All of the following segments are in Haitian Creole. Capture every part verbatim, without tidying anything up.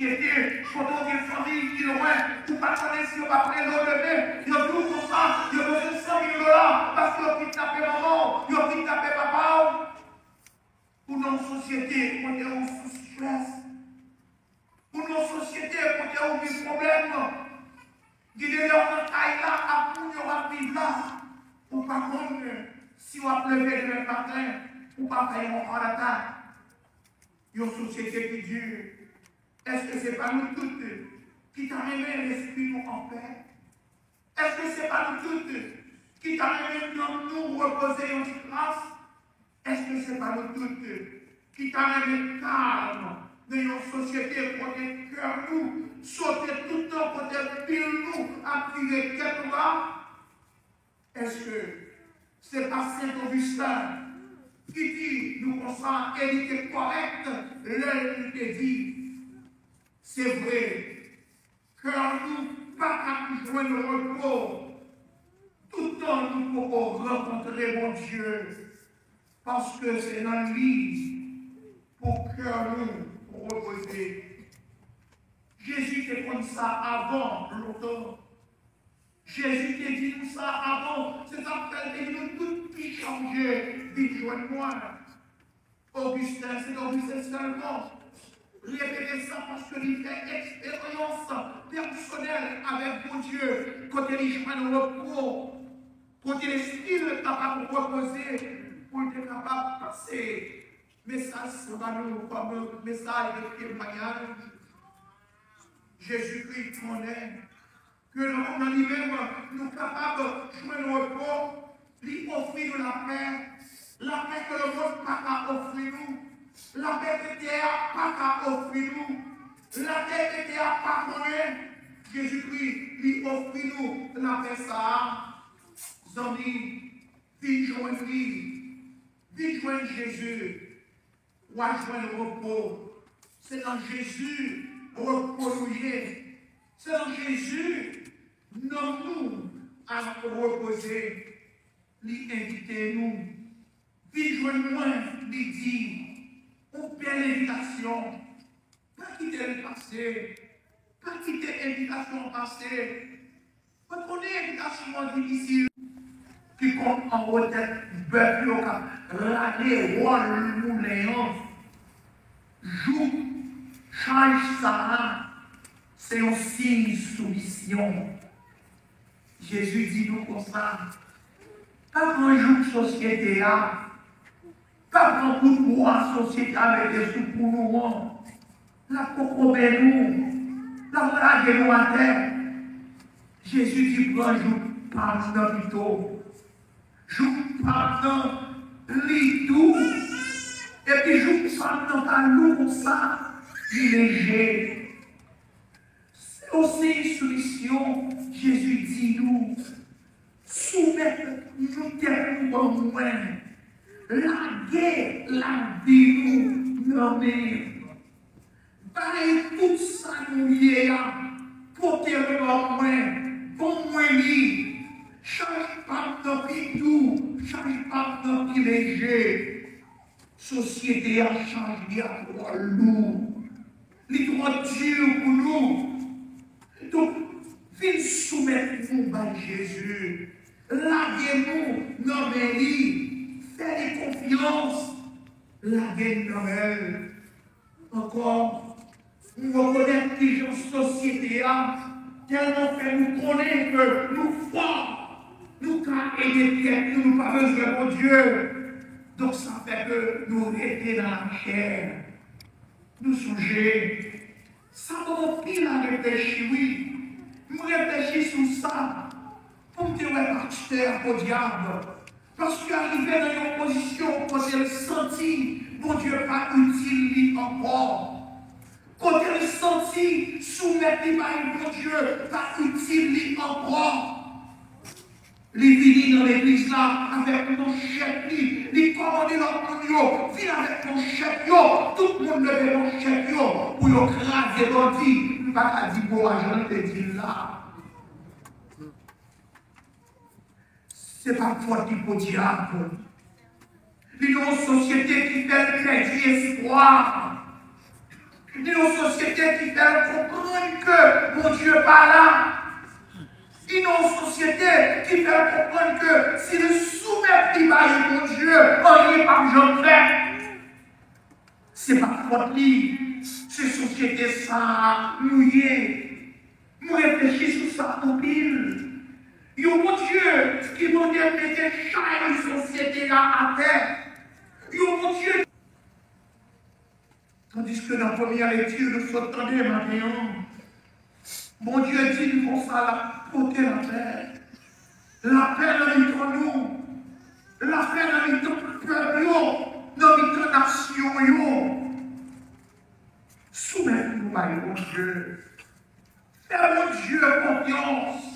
Sosyete, kote w gen fanmi ki lwen, ou pa konnen si yo p ap rele w demen. Yo di w konsa, yo bezwen san mil dola, paske yo kidnape manman w, yo kidnape papa w. Ou nan yon sosyete kote ou sou strès. Ou nan yon sosyete kote ou gen pwoblèm. Gen de lè w nan kay la ak moun yo w ap viv la, ou pa konn si w ap leve demen maten, ou pa fè yon heart attack. Yon sosyete ki di, èske se pa nou tout ki ta renmen lespri nou anpè? Èske se pa nou tout ki ta renmen nanm nou repoze yon ti kras? Èske se pa nou tout ki ta renmen kalm nan yon sosyete kote kè nou sote tout tan, kote pil nou ap vire tèt anba? Èske se pa Sen Ogisten ki di nou konsa, e li te kòrèk lè li te di, se vre, kè nou pa ka jwenn repo toutan nou poko rankontre Bondye, paske se nan li pou kè nou repoze. Jezi te konn sa avan lontan. Jezi te di nou sa avan, se sa k fè l te di nou tout ki chaje, vin jwenn mwen. Ogisten, se Ogisten sèlman repete sa paske li fè eksperyans pèsonèl avèk Bondye, kote li jwenn repo, kote lespri l kapab repoze, pou l te kapab pase mesaj sa ba nou kòm mesaj de temwayaj. Jezikri konnen ke nan, nan li menm, nou kapab jwenn repo. Li ofri nou lapè, lapè ke lemonn pa ka ofri nou, lapè ke tè a pa ka ofri nou, lapè ke tè a pa konnen. Jezikri, li ofri nou lapè sa a. Zanmi, vin jwenn li, vin jwenn Jezi. W a jwenn repo. Se nan Jezi repo nou ye. Se nan Jezi nanm nou ap repoze. Li envite nou. Vin jwenn mwen, li di. Yon bèl envitasyon. Pa kite l pase. Pa kite envitasyon an pase. Mwen konnen envitasyon an difisil. Ki konn anwo tèt bèf yo k ap rale wòl moulen an. Jouk chaj sa a, se yon siy soumisyon. Jezi di nou konsa, pa pran jouk sosyete a, pa pran kout bwa sosyete a mete sou kou nou an. L ap kokobe nou, l ap lage nou atè. Jezi di, pran jouk pa m nan pito. Jouk pa m nan pli dou. Epi jouk pa m nan pa lou konsa, li leje. Se yon siy soumisyon, Jezi di nou, soumèt nou tèt nou ban mwen, lage lavi nou nan men m. Bay tout sa nou ye a, pote l ban mwen, ban mwen li. Chaj pa m nan pi dou, chaj pa m nan pi leje. Sosyete a chaj li a twò lou. Li twò di pou nou. Donk, vin soumèt nou bay Jezi. Lage nou nan men li. Fè li konfyans. Lage n nan men l. Ankò, nou rekonèt kijan sosyete a tèlman fè nou konnen ke nou fò, nou ka ede tèt nou, nou pa bezwen Bondye. Donk, sa fè ke nou rete nan lachè. Nou sonje, sa ban m anpil a reflechi, wi. M reflechi sou sa pou m te wè pastè a podyab. Paske l rive nan yon pozisyon kote l santi Bondye pa itil li ankò. Kote l santi soumèt li bay Bondye pa itil li ankò. Li vini nan legliz la avèk manchèt li. Li kòmande lòt moun yo vin avèk manchèt yo. Tout moun leve manchèt yo pou yo kraze bandi. M pa ka di mo a jan l te di l la. Se pa fòt li podyab. Li nan yon sosyete ki fè l pèdi espwa. Ni yon sosyete ki fè l konprann ke Bondye pa la. Ni yon sosyete ki fè l konprann ke si l soumèt li bay Bondye, anyen p ap janm fèt. Se pa fòt li, se sosyete sa a nou ye. M reflechi sou sa anpil. Yon Bondye ki mande mete chay sosyete a atè. Yon Bondye Tandiske nan premyè lekti nou sot tande maten an, Bondye di n konsa l ap pote lapè. Lapè nan mitan nou. Lapè nan mitan pèp yo, nan mitan nasyon yo. Soumèt nou bay Bondye. Fè Bondye konfyans.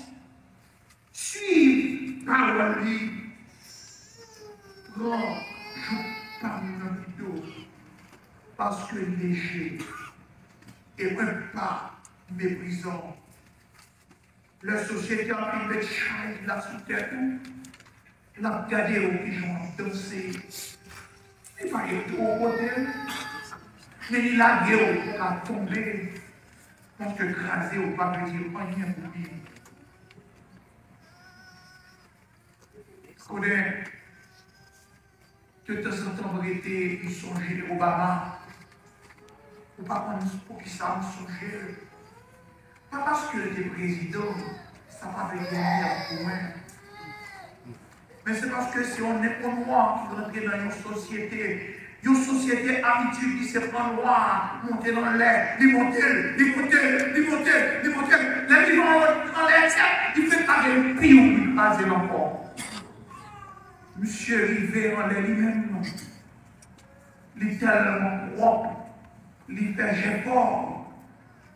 Swiv pawòl li. Pran jouk pa m nan pito, paske li leje e mwen pa meprizan. Lè sosyete a fin met chay la sou tèt ou, l ap gade w kijan w ap danse. Li pa gen twò kote l, men li lage w pou w ka tonbe, paske kraze w pa vle di anyen pou li. Konnen, de tanzantan m rete, m sonje Obama. Ou pa konn poukisa m sonje l. Pa paske l te prezidan, sa pa vle di anyen pou mwen. Men se paske se yon, yon nwa ki rantre nan yon sosyete. Yon sosyete abitid li se pran nwa a, monte l anlè, li monte l, li monte l, li monte l, li monte l. Lè li rive anlè tèt, li fenk lage l pi wo pou li kraze l ankò. Misye rive anlè li menm. Li tèlman pwòp, li fè jefò.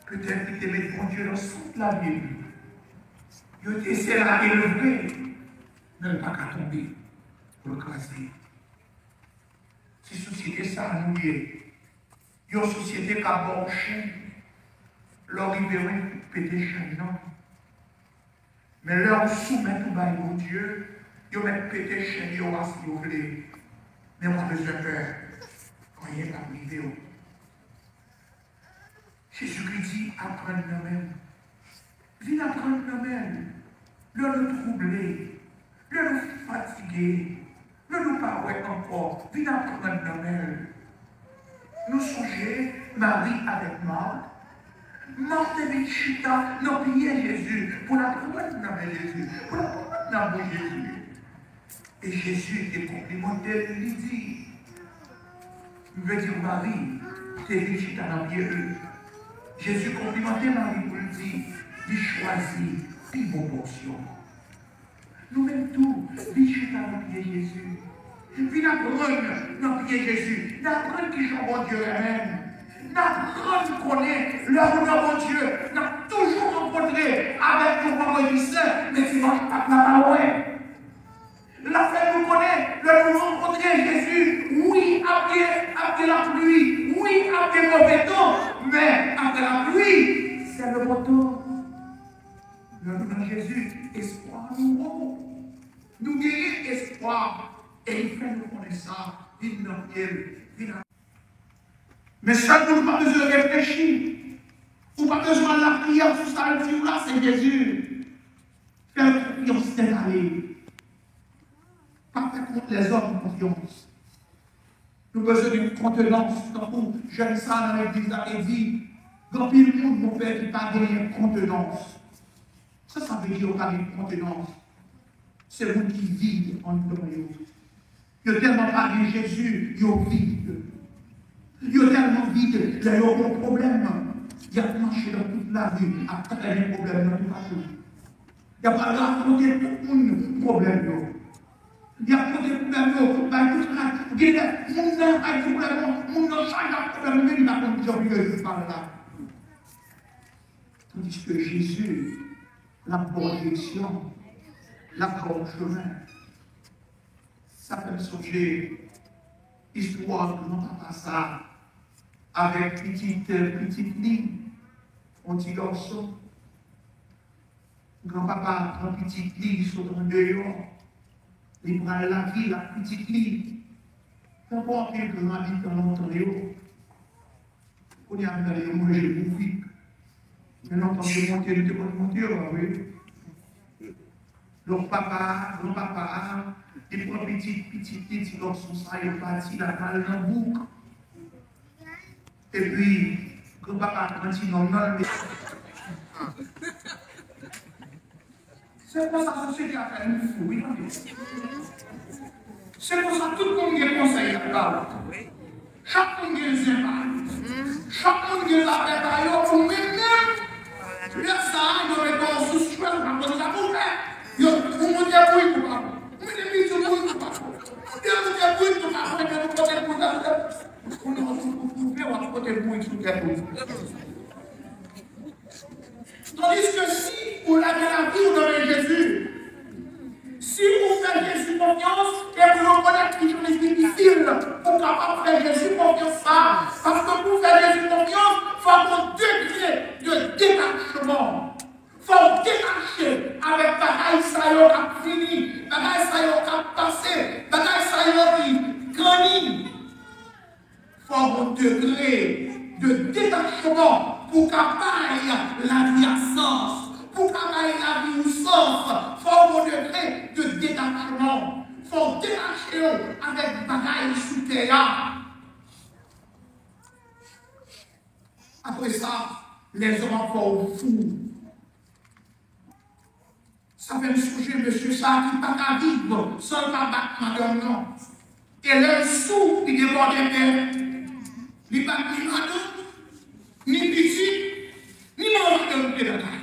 Petèt li te met Bondye nan sant lavi l. Yo te eseye lage l vre, men l pa ka tonbe pou l kraze. Se sosyete sa a nou ye. Yon sosyete k ap ba w chenn. Lè w rive w pete chenn nan. Men lè w soumèt ou bay Bondye, yo mèt pete chenn yo a si yo vle. Men w pa bezwen pè. Anyen p ap rive w. Jezikri di, aprann nan men m. Vin aprann nan men l. Lè nou twouble, lè nou fatige, lè nou pa wè ankò, vin aprann nan men l. Nou sonje Mari avèk Mat. Mat te vin chita nan pye Jezi pou l aprann nan men Jezi, pou l aprann nan bouch Jezi. E Jezi te konplimante l, li di, m vle di Mari te vin chita nan pye l. Jezi konplimante Mari pou l di, li chwazi pi bon pòsyon. Nou menm tou, vin chita nan pye Jezi. Vin aprann nan pye Jezi. N aprann kijan Bondye renmen n. N aprann konnen lè nou nan Bondye, n ap toujou rankontre avèk yon Vandredi Sen, men Dimanch Pak la pa lwen. L ap fè nou konnen, lè nou rankontre Jezi, wi, ap gen, ap gen lapli, wi, ap gen move tan, men apre lapli, c'est le beau temps. Lè nou nan Jezi, espwa nou wo. Nou genyen espwa, e li fè nou konnen sa, vin nan pye l, vin a. Men sèl moun ou pa bezwen reflechi, ou pa bezwen al lapriyè sou sa l di w la, se Jezi. Fè l konfyans tèt ale. Pa fè kont lèzòm konfyans. Nou bezwen gen kontenans, tankou jèn sa a nan legliz la te di, gen anpil moun nou pè ki pa genyen kontenans. Sa sa vle di yo pa gen kontenans? Se moun ki vid anndan yo. Yo tèlman pa gen Jezi, yo vid. Yo tèlman vid, lè yo gen yon pwoblèm, y ap mache nan tout lari, ap trennen pwoblèm nan toupatou. Y ap al rakonte tout moun pwoblèm yo. Y ap pote pwoblèm yo bay tout rad. Genlè, moun nan bay pwoblèm yo, moun nan chaje ak pwoblèm li, men li pa konn kijan pou li rezoud pwoblèm la. Tandiske Jezi, l ap ba w direksyon, l ap ba w chemen. Sa fè m sonje istwa granpapa sa a avèk pitit, pitit li, yon ti gason. Granpapa a pran pitit li, li sot andeyò, li pral lavil ak pitit li. Tankou anpil gran abitan lontan yo, Kounye a, m tande yo manje boufik. Men lontan yo monte, nou te konn monte yo, pa vre? Donk, papa, granpapa a, li pran pitit, pitit li, ti gòson sa yo pati, l al nan bouk. Epi, granpapa a pran ti nonm nan, l met Se konsa sosyete a fè nou fou, wi, tande. Se konsa tout moun gen konsèy y ap ba w. Chak moun gen zen pa l. Chak moun gen zafè pa yo, ou menm menm. Lè sa a, yo mete w sou strès, ou pa konn sa pou w fè. Yo, ou monte bourik ou pa bon. Ou mete piti bourik ou pa bon. Ou demonte bourik ou pa bon, epi ou pote bourik la sou tèt ou. Ou nan ou twouve w ap pote bourik sou tèt ou. Tandiske si ou lage lavi w nan men Jezi, si ou fè Jezi konfyans, e pou rekonèt ki jan li difisil pou w kapab fè Jezi konfyans sa, paske pou w fè Jezi konfyans, fò w gon degre de detachman. Fò w detache avèk bagay sa yo k ap vini, bagay sa yo k ap pase, bagay sa yo ki kanni. Fò w gon degre de detachman pou w ka bay lavi a sans, pou w ka bay lavi w sans. Fò w gon degre de detachman. Fò w detache w avèk bagay sou tè a. Apre sa, lèzòm ap fè w fou. Sa fè m sonje mesye sa a ki pa ka viv san l pa bat madanm nan. E lè l sou, li debòde tè. Li bat ni madanm, ni pitit, ni manman madanm te lakay.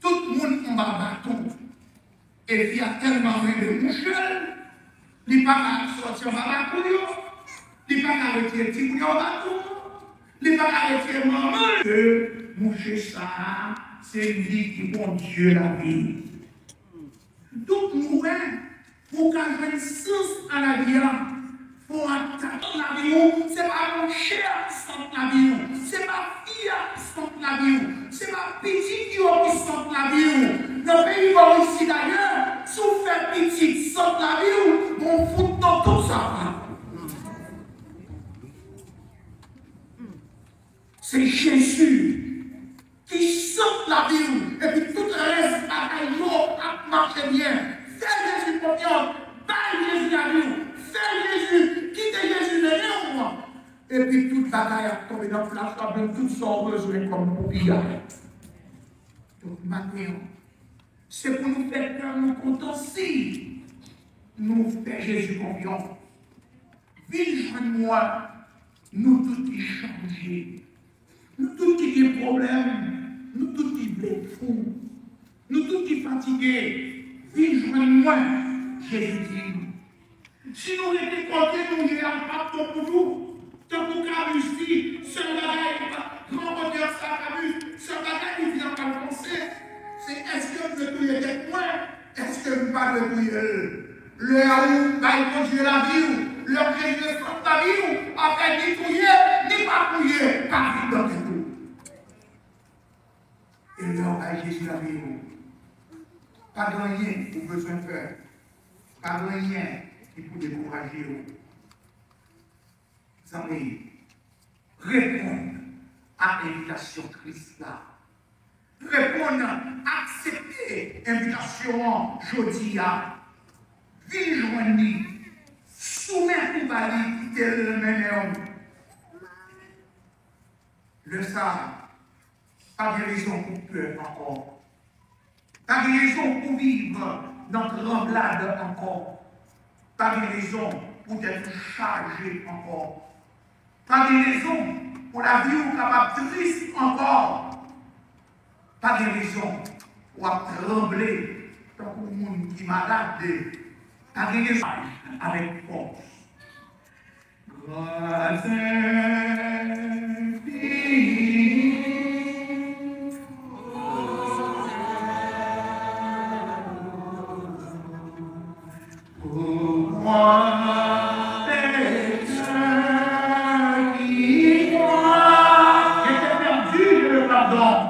Tout moun anba baton. E fi a tèlman renmen mouche l, li pa ka sòti anba baton yo, li pa ka retire timoun yo anba baton, li pa ka retire manman l. Ke mouche sa a, se li ki Bondye lavi. Donk, nou wè, pou w ka jwenn sans a lavi a, fò w atak lavi w. Se pa mouche a ki sant lavi w. Se pa fi a ki sant lavi w. Se pa pitit yo ki sant lavi w. Nan peyi bò isit dayè, si w fè pitit sant lavi w, bon, w fout nan tout sa. Se Jezi ki sant lavi w, epi tout rès bagay yo ap mache byen. Fè Jezi konfyans, bay Jezi lavi w, fè Jezi, kite Jezi mennen w, epi tout bagay ap tonbe nan plas, w ap jwenn tout sa w bezwen kòm pou piyay. Donk, maten an, se pou nou fè kè nou kontan si nou fè Jezi konfyans. Vin jwenn mwen, nou tout ki chanje, nou tout ki gen pwoblèm, nou tout ki vle fou, nou tout ki fatige, vin jwenn mwen, Jezi di nou. Si nou rete kote nou ye a, l p ap bon pou nou. Tankou Camus di, sèl bagay, gran otè sa Camus, sèl bagay li di l ap panse, se èske m dwe touye tèt mwen? Èske m pa dwe touye l? Lè ou bay Bondye lavi w, lè Jezi se sant lavi w, afè ni touye, ni pa touye, pa vin nan tèt ou. E lè w bay Jezi lavi w, pa gen anyen ou bezwen pè, pa gen anyen ki pou dekouraje w. Zanmi, reponn a envitasyon Kris la. Reponn, aksepte envitasyon an jodi a. Vin jwenn li. Soumèt ou ba li, kite l mennen w. Lè sa a, pa gen rezon pou pè ankò. Pa gen rezon pou viv nan tranblad ankò. Pa gen rezon pou tèt ou chaje ankò. Pa gen rezon pou lavi w kapab tris ankò. Pa gen rezon pou w ap tranble tankou moun ki malad. Pa gen rezon avèk fòs. Gras enfini pou mwen, pèchè ki kwa. J'étais perdu, je le pardonne.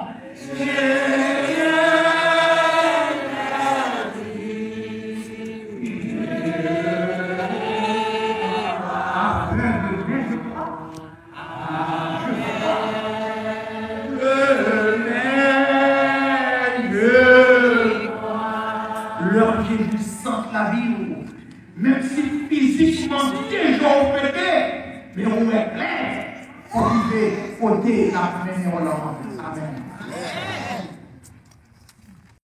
lavi w. Menm si fizikman deja w pete, men ou wè klè pou rive kote l ap mennen w la antre.